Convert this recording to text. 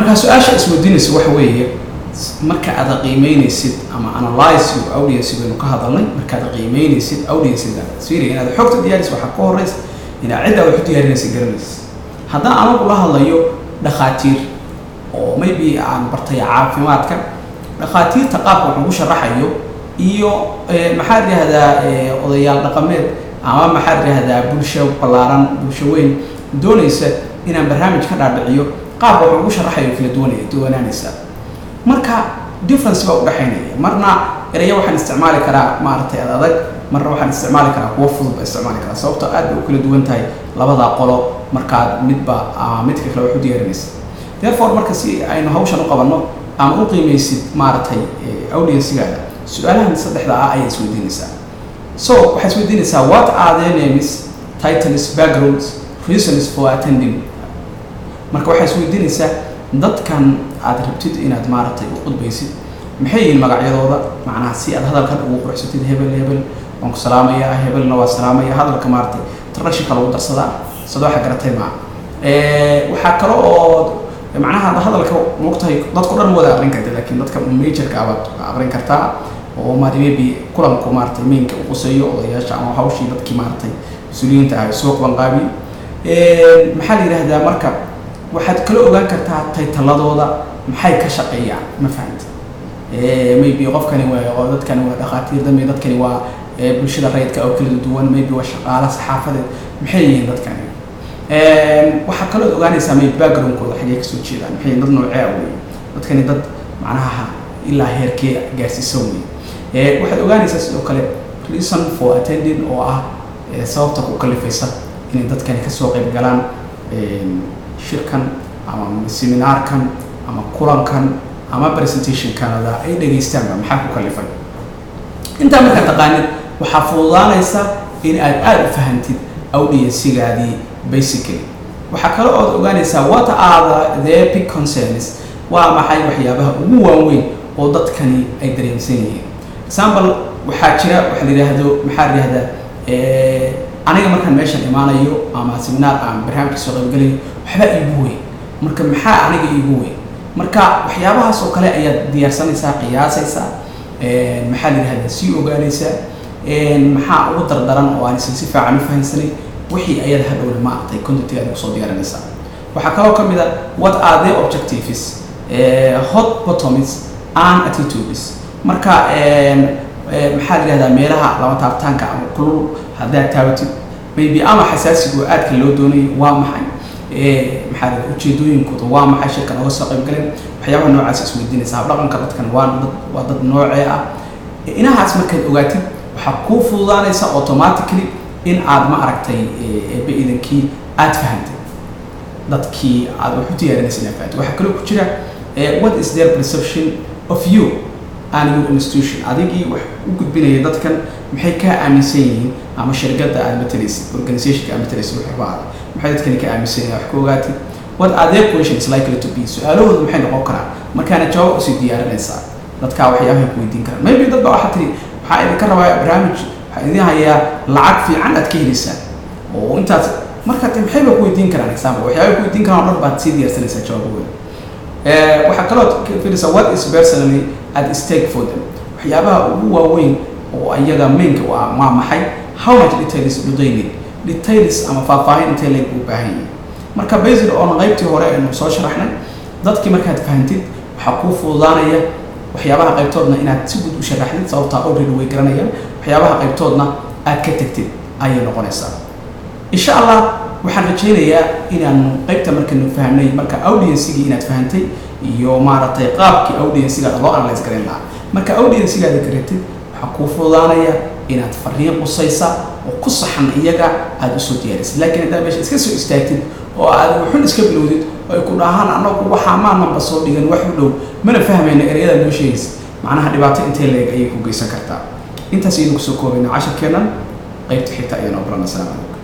Marka su-aasha isweydiinaysa waxa weeye, marka aad qiimeynaysid ama analyze your audience baynu ka hadalnay, markaad qiimeynaysid audience-ga siri, inaad xogta diyaarisid waxaa ka horeysa inaad cidda wax u diyaarinaysa garanaysid. Haddaan anagu la hadlayo dhakhaatiir oo maybe aan bartay caafimaadka, dhakhaatiirta qaabka wax ugu sharaxayo iyo maxaa la yihahdaa, odayaal dhaqameed ama maxaa la yihahdaa, bulsho ballaaran, bulsho weyn doonaysa inaan barnaamij ka dhaadhiciyo, qaabka wax ugu sharaxayo kala duwanaya, duwanaanaysa. Marka difference baa udhexaynaya. Marna ereya waxaan isticmaali karaa maaragtay ad adag, marna waxaan isticmaali karaa kuwo fudud baa isticmaali karaa, sababtoo aad bay u kala duwan tahay labadaa qolo markaad midba midka kale wax u diyaarinaysa. Therefore, marka si aynu hawshan u qabanno ama u qiimeysid maaragtay audience-gaada, su-aalahan saddexda ah ayaa isweydiinaysaa. So waxay isweydiinaysaa: what are their names, titles, backgrounds, reasons for attending? Marka waxay isweydiinaysaa dadkan aad rabtid inaad maaragtay u khudbaysid maxay yihiin magacyadooda, macnaha si aad hadalkan ugu quruxsatid. Hebel hebel waan ku salaamayaa, hebelna waa salaamaya. Hadalka maaragtay introductionka lagu darsadaa sada waxa garatay maa. Waxaa kale oo macnaha hadalka moogtahay dadku dhan wada aqrin karta, laakiin dadka majorka abaad aqrin kartaa oo maarata maybe kulanku maaragtay mainka u quseeyo odayaasha ama hawshii dadkii maaragtay mas-uuliyiinta ahay soo qaban qaabi. Maxaa la yidhahdaa, marka waxaad kala ogaan kartaa title-adooda, maxay ka shaqeeyaan, ma fahamti? Maybe qofkani waa, dadkani waa dhakhaatiir dambe, dadkani waa bulshada rayidka oo kala duwan, maybe waa shaqaale saxaafadeed, maxay yihiin dadkani? Waxaa kaloo ogaanaysaa maybe backgroundkooda, xagee kasoo jeedaan, maxay dad noocee ah wey dadkani, dad macnaha ilaa heerkee gaarsiisan wey. Waxaad ogaanaysaa sidoo kale reason for attending, oo ah sababta ku kalifaysa inay dadkani kasoo qayb galaan shirkan ama seminaarkan ama kulankan ama presentationkanada ay dhegaystaanba, maxaa ku kalifay? Intaa markaad taqaanid, waxaa fududaanaysa in aad aada u fahantid audience-gaadii. Basically, waxaa kale ood ogaanaysaa what are their big concerns, waa maxay waxyaabaha ugu waaweyn oo dadkani ay dareensan yihiin. Example, waxaa jira waxa la yidhaahdo, maxaa la yidhahdaa, aniga markaan meeshan imaanayo ama seminaar aan barnaamijka soo qaybgalayo, waxbaa iigu weyn. Marka maxaa aniga iigu weyn? Marka waxyaabahaas oo kale ayaad diyaarsanaysaa, qiyaasaysaa, maxaa la yidhahdaa, sii ogaanaysaa maxaa ugu dardaran oo aan isan si fiican u fahansanay. Wixii ayaad hadhowna maaragtay contentigaada kusoo diyaarinaysaa. Waxaa kaloo ka mid a what are their objectives, hot buttons and attitudes. Marka maxaa la yihahdaa, meelaha lama taabtaanka ama kulul haddaad taabatid maybe ama xasaasiga oo aadka loo doonayo waa maxay? Maxaa la ujeedooyinkooda waa maxay shirkan oga soo qayb galeen? Waxyaabaha noocaas isweydiinaysa. Habdhaqanka dadkan waa dad noocee ah? Inahaas markaad ogaatid, waxaa kuu fududaanaysa automatically in aad ma aragtay eebbe idankii aad fahantay dadkii aad wax u diyaarinaysa inaad fahantay. Waxaa kaloo ku jira what is their perception of you and your institution? Adigii wax u gudbinaya dadkan maxay kaa aaminsan yihiin, ama shirkadda aad matalaysid, organizationka aad matalaysid, waxba aad maxay dadkani ka aaminsan yihiin wax ka ogaatid. What are their questions likely to be? Su-aalahoodu maxay noqon karaan? Markaana jawaab usii diyaarinaysaa dadkaa waxyaabahay ku weydiin karaan. Maybe dad baa waxaa tiri, waxaa idinka rabaa barnaamij, waxaa idin hayaa lacag fiican aad ka helaysaan oo intaas. Marka maxay ba ku weydiin karaan? Example, waxyaabay ku weydiin karaan oo dhan baad sii diyaarsanaysaa jawaabahooda. Waxaa kaloo fiirisa what is personally at stake for them, waxyaabaha ugu waaweyn oo ayaga mainka waa maxay? How much details do they need? Details ama faahfaahin intee leeg buu baahan yahay? Marka based on qaybtii hore aynu soo sharaxnay, dadkii markaad fahantid, waxaa kuu fududaanaya waxyaabaha qaybtoodna inaad si guud u sharaxdid, sababtaa already way garanayaan, waxyaabaha qaybtoodna aad ka tagtid ayay noqonaysaa, insha Allah. Waxaan rajaynayaa inaanu qaybta markaynu fahnay, marka audiencigii inaad fahantay iyo maaragtay qaabkii audiencigaada loo analyze garan lahaa. Marka audiencigaada garatid, waxaa kuu fududaanaya inaad fariin qusaysa oo ku saxan iyaga aada usoo diyaarisid. Laakiin haddaad meesha iska soo istaagtid oo aad wuxun iska bilowdid oo ay ku dhahaan, "Anagu waxaa maananba soo dhigan, wax u dhow mana fahmayno ereyada noo sheegaysa," macnaha dhibaato intee leeg ayay ku geysan kartaa. Intaas ayaynu kusoo koobayna casharkeennan. Qaybta xigta ayaan ogolan. Asalaam calaykum.